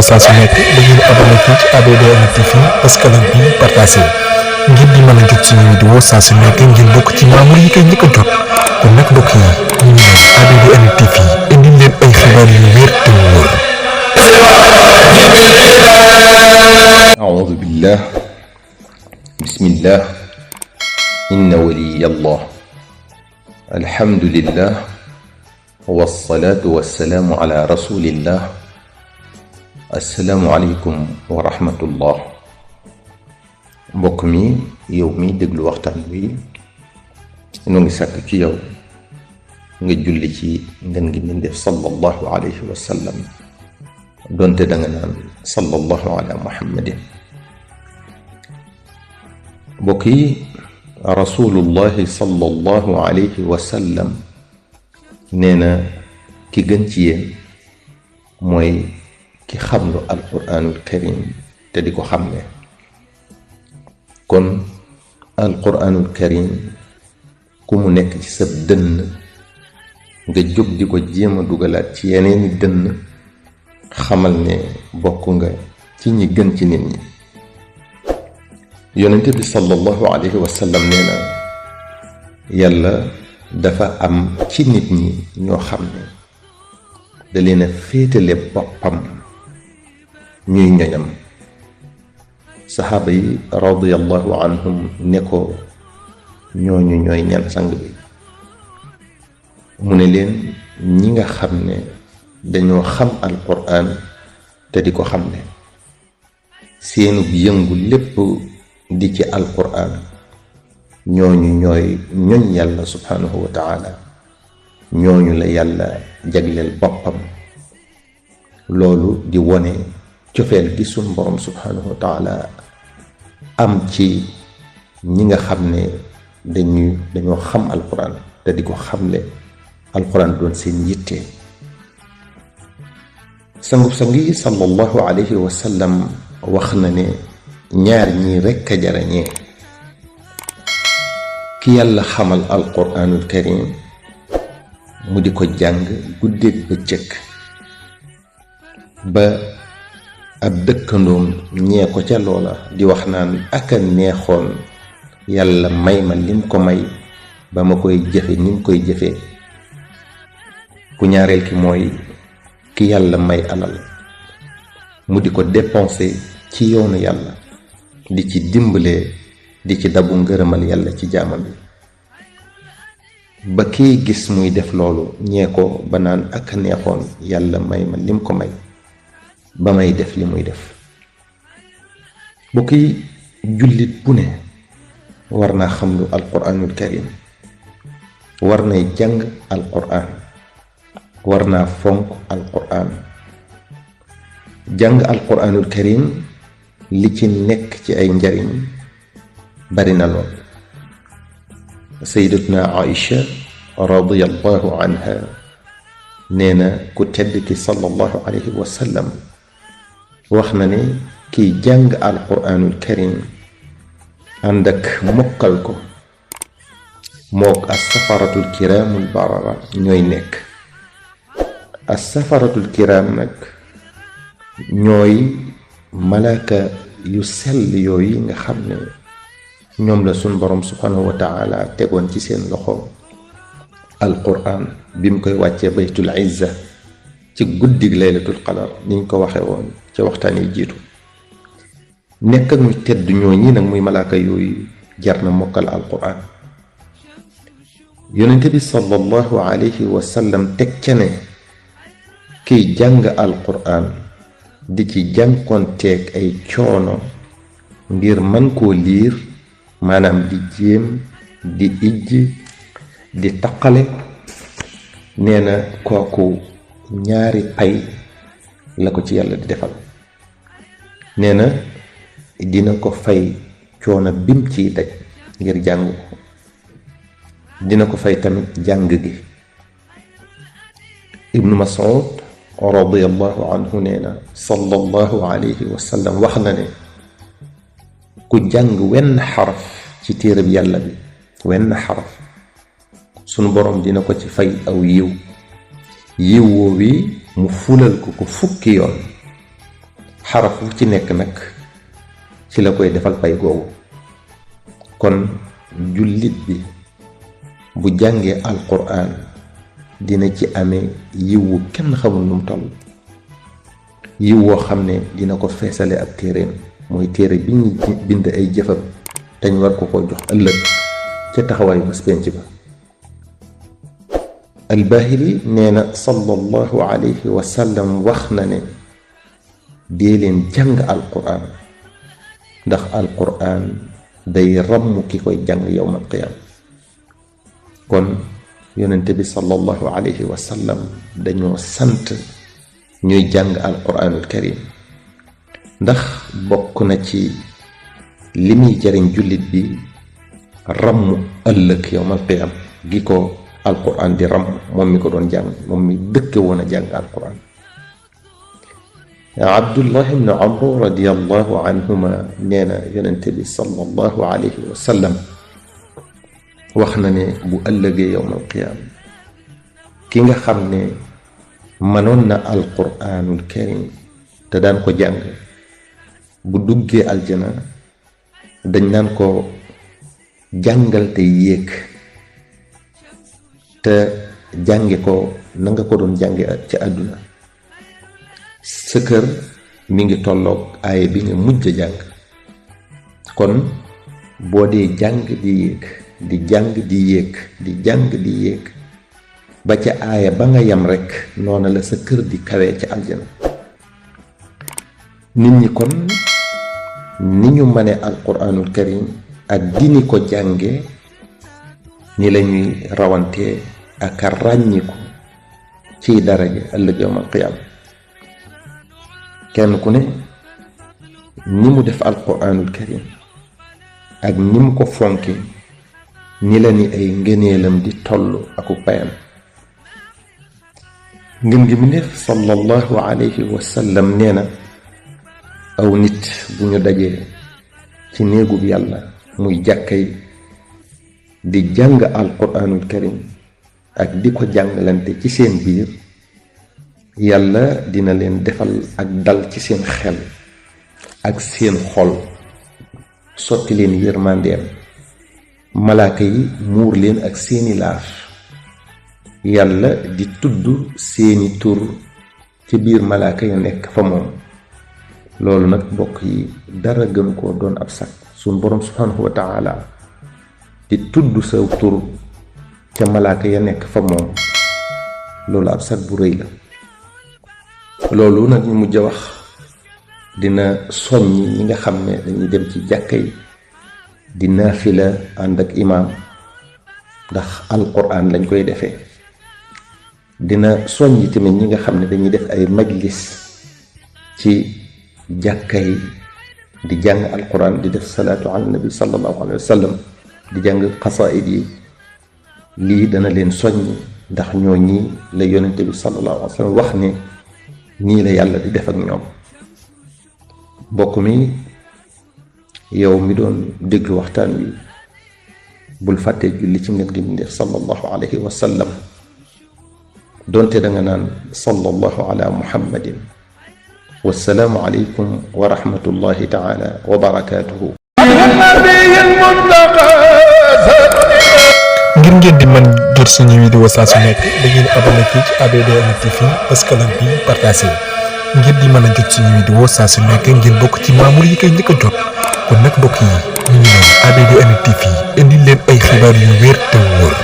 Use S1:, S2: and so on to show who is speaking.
S1: vidéo saa su nekk da ngeen abonné fii ci ABDN TV parce que lan bi partagé ngir di mën a jot suñu vidéo saa su nekk ngeen bokk ci membre yi koy njëkk a jot kon nag mbokk yi ñu ngi leen ABDN TV indi leen ay xibaar yu wér te wóor.
S2: أعوذ بالله بسم الله إن ولي الله الحمد لله والصلاة والسلام على رسول الله السلام عليكم ورحمة الله mbokk mi yow mi déglu waxtaan wi noo ngi sàkk ci yow nga julli ci ngeen gi min def sallallahu alayhi wa sallam donte danga naan sallallahu ala muhammadin mbokk yi rasulullahi sallallahu alayhi wa sallam nee na ki gën ci yéen mooy ki xamlu alquranul karim te di ko xamle kon alquranul karim ku mu nekk ci sa dënn nga jóg di ko jéem a dugalaat ci yeneeni dënn xamal ne bokk nga ci ñi gën ci nit ñi. yonente bi sallallahu alayhi wa sallam nee na yàlla dafa am ci nit ñi ñoo xam ne da leen a féetale boppam ñuy ñoñam. saxaaba yi radiyallahu anhum ne ko ñooñu ñooy ñan sang bi mu ne leen ñi nga xam ne dañoo xam alquran te di ko xam ne seenu yëngu lépp di ci alquran ñooñu ñooy ñoñ yàlla subhanahu wa taala ñooñu la yàlla jagleel boppam. loolu di wone cofeel gi sun borom subhanahu wa taala am ci ñi nga xam ne dañoo xam alquran te di ko xamle alquran doon seen yitte. sangub sang yi sallallahu alayhi wa sallam wax na ne ñaar ñii rekk a jarañee ki yàlla xamal alquranul karim mu di ko jàng guddeeg bëccëg ba ab dëkkandoom ñee ko ca loola di wax naan aka neexoon yàlla may ma lim ko may ba ma koy jëfe nim koy jëfee. ku ñaareel ki mooy ki yàlla may alal mu di ko dépenser ci yoonu yàlla di ci dimbalee di ci dabu ngërëmal yàlla ci jaamam bi ba kiy gis muy def loolu ñee ko ba naan aka neexoon yàlla may ma lim ko may ba may def li muy def. bu kiy jullit bu ne war naa xam lu alquranul karim war nay jàng alquran war naa fonk alquran. jàng alquranul karim li ci nekk ci ay njariñ bari na lool. sayyidatuna Aïcha radiyallahu anha nee na ku tedd ki sallallahu alayhi wa sallam wax na ne kiy jàng alquranul karim ànd ak mokkal ko mook as-safaratul kiramul barara ñooy nekk. as-safaratul kiram nag ñooy malaaka yu sell yooyu nga xam ne ñoom la sun borom subhanahu wa taala tegoon ci seen loxo alquran bi mu koy wàccee baytul izza ci guddig laylatul qadar niñ ko waxe woon ca waxtaan yi jiitu. nekk ak ñu tedd ñooñi nag muy malaaka yooyu jar na mokkal alquran. yonente bi sallallahu alayhi wa sallam teg ca ne kiy jàng alquran di ci jànkoonteeg ay coono ngir man koo liir maanaam di jéem di ijj di taqale nee na kooku ñaari pay la ko ci yàlla di defal. nee na dina ko fay coono bim ciy daj ngir jàng ko dina ko fay tamit jàng gi. ibnu Mas'ud radiyallahu anhu nee na sallallahu alayhi wa sallam wax na ne ku jàng wenn xaraf ci téereb yàlla bi wenn xaraf sunu borom dina ko ci fay aw yiw woowi mu fulal ko fukki yoon xaraf wu ci nekk nag ci la koy defal pay googu. kon jullit bi bu jàngee alquran dina ci amee yiwu kenn xamul nu mu toll, yiw woo xam ne dina ko feesale ab téeréem, mooy téere bi ñu bind ay jëfam dañ war ko ko jox ëllëg ca taxawaayu bés penc ba. Al-Bahili nee na sallallahu alayhi wa sallam wax na ne dee leen jàng alquran ndax alquran day ràmm ki koy jàng yowmal qiyaama. kon yonente bi sallallahu alayhi wa sallam dañoo sant ñuy jàng alquranul karim ndax bokk na ci li muy jariñ jullit bi ràmm ëllëg yowmal qiyaama gi ko alquran di ràmm moom mi ko doon jàng, moom mi dëkke woon a jàng alquran. Abdullah ibn Amr radiyallahu anhuma nee na yonente bi sallallahu alayhi wa sallam wax na ne bu ëllëgee yowmal qiyaama ki nga xam ne mënoon na alquranul karim te daan ko jàng bu duggee aljana dañ naan ko jàngal te yéeg te jànge ko na nga ko doon jànge ci àdduna. sa kër mi ngi tolloog aaya bi nga mujj a jàng. kon boo dee jàng di yéeg di jàng di yéeg di jàng di yéeg ba ca aaya ba nga yam rekk noona la sa kër di kawee ci aljana. nit ñi kon ni ñu mëne alquranul karim ak dini ko jànge ni lañuy rawantee ak a ràññiku ciy daraja ëllëg yawmal qiyaama. kenn ku ne ni mu def alquranul karim ak ni mu ko fonke ni la ni ay ngëneelam di toll aku payam. ngën gi mu def sallallahu alayhi wa sallam nee na aw nit bu ñu dajee ci néegub yàlla muy jàkkay di jàng alquranul karim ak di ko jàngalante ci seen biir, yàlla dina leen defal ak dal ci seen xel ak seen xol, sotti leen yërmandeem, malaaka yi muur leen ak seeni laaf, yàlla di tudd seeni tur ci biir malaaka yu nekk fa moom. loolu nag mbokk yi dara gënu koo doon ab sag, suñ boroom subhanahu wa taala di tudd sa tur ca malaaka ya nekk fa moom, loolu ab sag bu rëy la. loolu nag ñu mujj a wax dina soññi ñi nga xam ne dañuy dem ci jàkka yi di naafila ànd ak imaam ndax alquran lañ koy defee. dina soññi tamit ñi nga xam ne dañuy def ay majlis ci jàkka yi di jàng alquran, di def salaatu ala nabi sallallahu alayhi wa sallam, di jàng xasaayid yi. lii dana leen soññ ndax ñoo ñi la yonente bi sallallahu alayhi wa sallam wax ne nii la yàlla di def ak ñoom. mbokk mi yow mi doon déglu waxtaan wi bul fàtte julli ci ngeen gi mu def sallallahu alayhi wa sallam, doonte da nga naan sallallahu ala muhammadin. wassalaamu aleykum wa rahmatullahi taala wa barakatuhu.
S1: ngir ngeen di mën jot suñu vidéo saa su nekk da ngeen abonné fii ci ABDN TV bës cloche bi partagé ngir di mën a jot suñu vidéo saa su nekk ngeen bokk ci membre yi koy njëkk a jot. kon nag mbokk yi ñu ngi noonu ABDN TV indi leen ay xibaar yu wér te wóor.